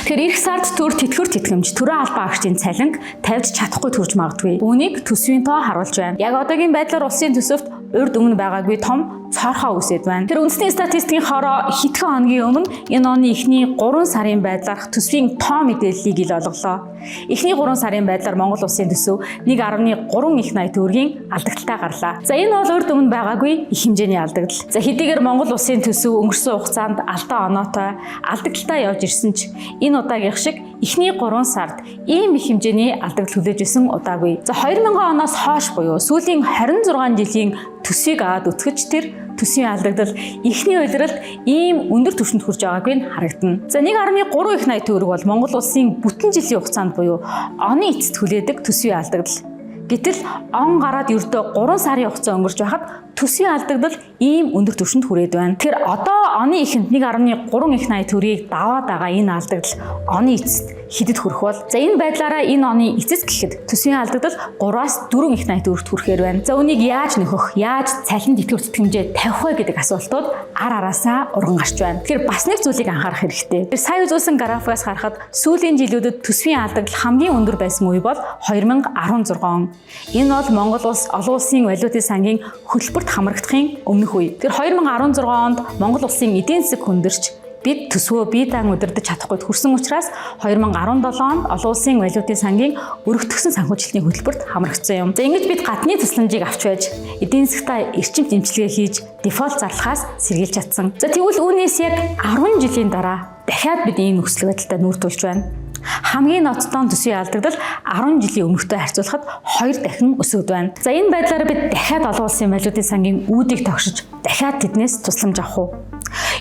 Тэгэхээр эх сард төр тэтгэвэр тэтгэмж төрөө албан агчдын цалинг тавьж чадахгүй төрж магадгүй. Үүнийг төсвийн тоо харуулж байна. Яг одоогийн байдлаар улсын төсөвт урд өмнө байгаагүй том цоорхоо үүсээд байна. Тэр үндэсний статистикийн хороо хэдхэн хоногийн өмнө энэ оны эхний 3 сарын байдлаарх төсвийн тоо мэдээллийг ил олголоо. Эхний 3 сарын байдлаар Монгол улсын төсөв 1.3 их 80 төгрөгийн алдагдaltaй гарлаа. За, энэ бол урд өмнө байгаагүй их хэмжээний алдагдал. За, хэдийгээр Монгол улсын төсөв өнгөрсөн хугацаанд алдаа оноотой, алдагдaltaй явж ирсэн ч энэ удаагийнх шиг эхний 3 сард ийм их хэмжээний алдагдал хүлээж исэн удаагүй. За, 2000 оноос хойш буюу сүүлийн 26 жилийн төсвийг аваад үзэхэд тэр төсвийн алдагдал эхний улиралд ийм өндөр түвшинд хүрч байгаагүй нь харагдана. За, 1.3 их 80 төгрөг бол Монгол улсын бүтэн жилийн хугацаанд буюу оны эцэст хүлээдэг төсвийн алдагдал. Гэтэл он гараад ердөө 3 сарын хугацаа өнгөрч байхад төсвийн алдагдал ийм өндөр түвшинд хүрээд байна. Тэгэхээр одоо оны эхэнд 1.3 их 80 төгрөгийг даваад байгаа энэ алдагдал оны эцэст хэдэд хүрэх бол? За, энэ байдлаараа энэ оны эцэс гэхэд төсвийн алдагдал 3-аас 4 их 80 төгрөгт хүрэхээр байна. За, үүнийг яаж нөхөх, яаж цалин тэтгэвэр тэтгэмжээ тавих вэ гэдэг асуултууд ар араасаа урган гарч байна. Тэгэхээр бас нэг зүйлийг анхаарах хэрэгтэй. Тэр сая үзүүлсэн графикаас харахад сүүлийн жилүүдэд төсвийн алдагдал хамгийн өндөр байсан үе бол 2016 он. Энэ бол Монгол улс олон улсын валютын сангийн хөтөлбөрт хамрагдахын өмнөх үе. Тэр 2016 онд Монгол улсын эдийн засаг хүндэрч, бид төсвөө бие даан удирдах чадахгүй хүрсэн учраас 2017 онд олон улсын валютын сангийн өргөтгөсөн санхүүжилтийн хөтөлбөрт хамрагдсан юм. За, ингэж бид гадны тусламжийг авч байж эдийн засгтаа эрчимт эмчилгээ хийж дефолт зарлахаас сэргийлж чадсан. За, тэгвэл үүнээс яг 10 жилийн дараа дахиад бид ийм нөхцөл байдалтай нүүр тулж байна. Хамгийн ноцтон төсвийн алдагдал 10 жилийн өмнөхтэй харьцуулахад 2 дахин өсөөд байна. За, энэ байдлаар бид дахиад олон улсын валютын сангийн үүдийг тогшиж, дахиад тэднээс тусламж авах уу?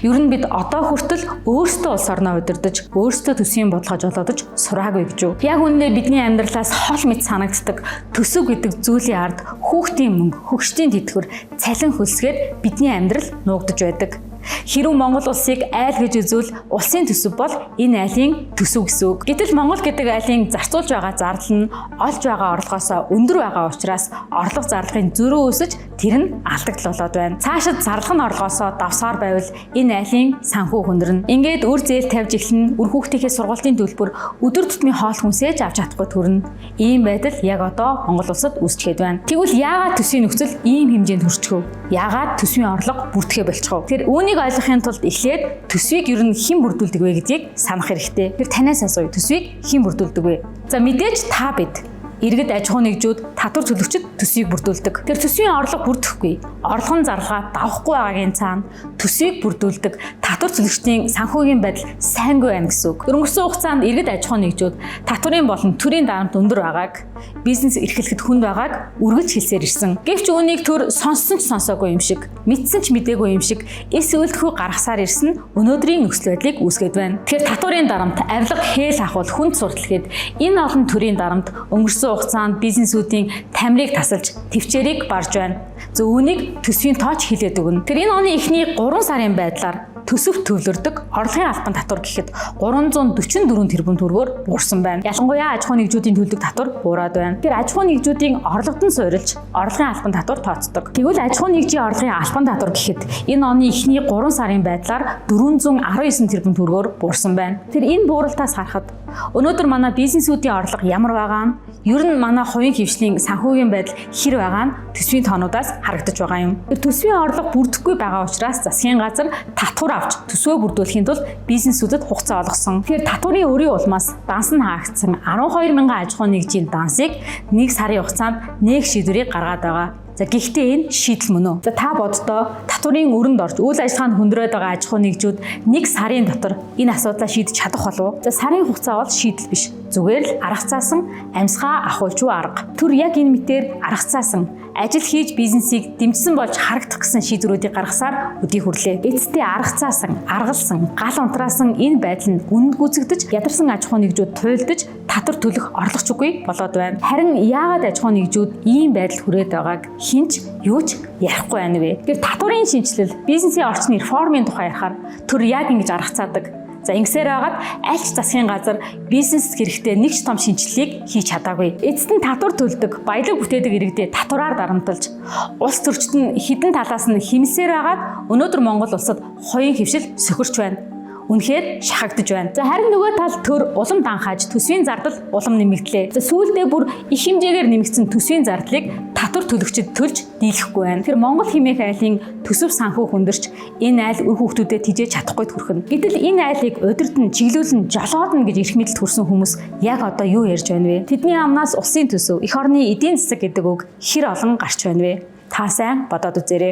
Ер нь бид одоо хүртэл өөрсдөө улс орноо удирдах, өөрсдөө төсвийн бодлогоо жолоодож сураагүй гэж юу? Яг үнэндээ бидний амьдралаас хол мэт санагддаг төсөв гэдэг зүйлийн ард хүүхдийн мөнгө, хөгшдийн тэтгэвэр, цалин хөлсгээд бидний амьдрал нуугдаж байдаг. Хэрв Монгол улсыг айл гэж үзвэл улсын төсөв бол энэ айлын төсөв гэсэн үг. Гэтэл Монгол гэдэг айлын зарцуулж байгаа зардал нь олж байгаа орлогоос өндөр байгаа учраас орлого зарлагын зөрүү өсөж, тэр нь алдагдал болоод байна. Цаашид зарлага нь орлогоосоо давсаар байвал энэ айлын санхүү хүндэрнэ. Ингээд үр зээл тавьж эхлэн, үр хүүхдийнхээ сургуулийн төлбөр, өдөр тутмын хоол хүнсээ ч авч чадахгүй төрнө. Ийм байдал яг одоо Монгол улсад үүсчихэд байна. Тэгвэл яагаад төсвийн нөхцөл ийм хэмжээнд хүрчихв? Яагаад төсвийн орлого бүрдэхээ болчихов? Тэр үүнийг ойлгохын тулд эхлээд төсвийг ер нь хэн бүрдүүлдэг вэ гэдгийг санах хэрэгтэй. Тэр танаас асууя. Төсвийг хэн бүрдүүлдэг вэ? За, мэдээж та бид, иргэд, аж ахуй нэгжүүд, татвар төлөгчид төсвийг бүрдүүлдэг. Тэр төсвийн орлого бүрдэхгүй, орлогын зарлага давахгүй байгаагийн цаана төсвийг бүрдүүлдэг татвар төлөгчдийн санхүүгийн байдал сайнгүй байна гэсэн үг. Өнгөрсөн хугацаанд иргэд, аж ахуй нэгжүүд татварын болон төрийн дарамт өндөр байгааг, бизнес эрхлэхэд хүнд байгааг үргэлж хэлсээр ирсэн. Гэвч үүнийг төр сонссон ч сонсоогүй юм шиг, мэдсэн ч мдээгүй юм шиг эс үйлдэхүй гаргасаар ирсэн өнөөдрийн нөхцөл байдлыг үүсгээд байна. Тэгэхээр татварын дарамт, авилга, хээл хахуул, хүнд суртал гээд энэ олон төрийн дарамт өнгөрсөн хугацаанд бизнесүүдийн тамирыг тасалж, тэвчээрийг барж байна. Зөв үүнийг төсвийн тоо ч хэлээд өгнө. Тэр энэ оны эхний 3 сарын байдлаар төсөвт төвлөрдөг орлогын албан татвар гэхэд 344 тэрбум төгрөгөөр буурсан байна. Ялангуяа аж ахуйн нэгжүүдийн төлдөг татвар буураад байна. Тэр аж ахуйн нэгжүүдийн орлогод нь суурилж орлогын албан татвар тооцдог. Тэгвэл аж ахуйн нэгжийн орлогын албан татвар гэхэд энэ оны эхний 3 сарын байдлаар 419 тэрбум төгрөгөөр буурсан байна. Тэр энэ бууралтаас харахад өнөөдөр манай бизнесүүдийн орлого ямар байгаа нь, ер нь манай хувийн хэвшлийн санхүүгийн байдал хэр байгаа нь төсвийн тоонуудаас харагдаж байгаа юм. Тэр төсвийн орлого бүрдэхгүй байгаа учраас засгийн газар татвар авч төсвөө бүрдүүлэхийн тулд бизнесүүдэд хугацаа олгосон. Тэгэхээр татварын өрийн улмаас данс нь хаагдсан 12 мянган аж ахуйн нэгжийн дансыг нэг сарын хугацаанд нээх шийдвэрийг гаргаад байгаа. За, гэхдээ энэ шийдэл мөн үү? За, та боддоо, татварын өрөнд орж үйл ажиллагаанд хүндрээд байгаа аж ахуйн нэгжүүд нэг сарын дотор энэ асуудлаа шийдэж чадах болов уу? За, сарын хугацаа бол шийдэл биш. Зүгээр л арга цаасан амьсгаа авахулжуу арга. Төр яг энэ мэтээр арга цаасан ажил хийж бизнесийг дэмжсэн болж харагдах гэсэн шийдвэрүүдийг гаргасаар өдий хүрлээ. Эцэстээ арга цаасан, аргалсан, гал унтраасан энэ байдал нь үнэнд гүйцэгдэж, ядарсан аж ахуйн нэгжүүд туйлдаж, татвар төлөх орлого ч үгүй болоод байна. Харин яагаад аж ахуйн нэгжүүд ийм байдалд хүрээд байгааг хэн ч юу ч ярихгүй байна вэ? Тэр татварын шинэчлэл, бизнесийн орчны реформын тухай ярихаар төр яг ингэж арга цаадаг. За, ингэсээр байгаад аль ч засгийн газар бизнес хэрэгтэй нэг ч том шинэчлэлийг хийж чадаагүй. Эцэст нь татвар төлдөг, баялаг бүтээдэг иргэдээ татвараар дарамталж, улс төрчид нь хэдэн талаас нь хэмнэсээр байгаад өнөөдөр Монгол улсад хувийн хэвшил сөхөрч байна. үнэхээр шахагдаж байна. За, харин нөгөө тал төр улам данхааж, төсвийн зардал улам нэмэгдлээ. За, сүүлдээ бүр их хэмжээгээр нэмэгдсэн төсвийн зардлыг татвар төлөгчид төлж дийлэхгүй байна. Тэр Монгол хэмээх айлын төсөв санхүү хүндэрч, энэ айл үр хүүхдүүдэд тэжээж чадахгүй хүрхнэ. Гэтэл энэ айлыг удирдан, чиглүүлэн, жолоодно гэж эрх мэдэлд хүрсэн хүмүүс яг одоо юу ярьж байна вэ? Тэдний амнаас улсын төсөв, эх орны эдийн засаг гэдэг үг хэр олон гарч байна вэ? Та сайн бодоод үзээрэй.